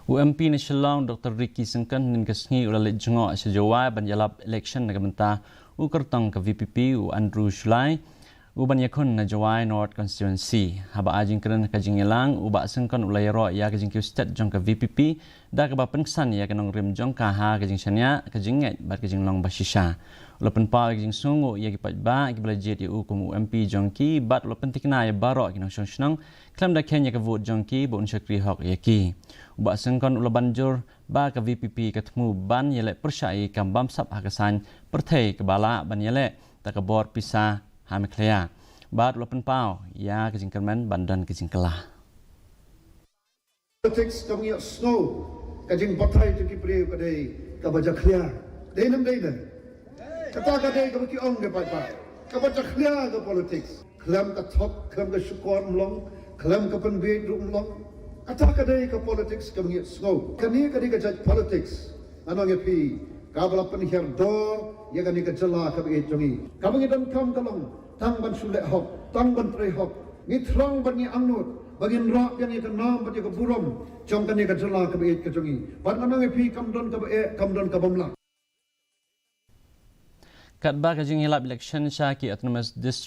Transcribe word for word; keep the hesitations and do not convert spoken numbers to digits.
U M P na Shillong, Doctor Ricky Syngkon, hynnin ka sngi u la leit jngoh sha Jowai ban ïalap election na ka bynta u kyrtong ka V P P, u Andrew Shullai, u ban ïakhun na Jowai North Constituency. Haba ai jingkren ha ka jingïalang, u Bah Syngkon u la ïaroh ïa ka jingkiew stet jong ka V P P da kaba pynksan ïa ka nongrim jong ka ha ka jingshaniah, ka jingngeit bad ka jinglong bashisha. U la pynpaw ïa ka jingsngewnguh ïa ki paidbah kiba la jied ïa u kum u M P jong ki bad u la pynthikna ïa baroh ki nongshong shnong khlem da kheiñ ïa ka vote jong ki ba un shakri hok ïa ki. U Bah Syngkon u la ban jur ba ka V P P ka thmu ban ïaleh pyrshah ïa ki kam bamsap ha ka saiñ pyrthei kaba lah ban ïaleh da ka bor pisa ha Meghalaya. Bad u la pynpaw ïa ka jingkyrmen ban don ka jingkylla. Politics kam ïohsngew ka jingbatai jong ki briew ka dei kaba jakhlia. Dei nam dei ne? Kata ka dei kaba ki ong ki paidbah. Kaba jakhlia ka politics. Khlem ka thok, khlem ka shukor mlong, khlem ka pynbiej ruh mlong. Kata ka dei ka politics kam ïohsngew. Kane ka dei ka jait politics. Ngan ong ïa phi, kaba la pynhiar dor ïa kane ka jylla kaba ïeit jong ngi. Kaba ngi donkam ka long tang ban shu leh hok, tang ban trei hok. Ngi thrang ban ngi angnud ba ngin rah biang ïa ka nam bad ïa ka burom jong kane ka jylla kaba ïeit ka jong ngi. Bad ngan ong ïa phi, kam don kaba eh, kam don kaba mlak. Katba ka jingïalap election sha ki Autonomous District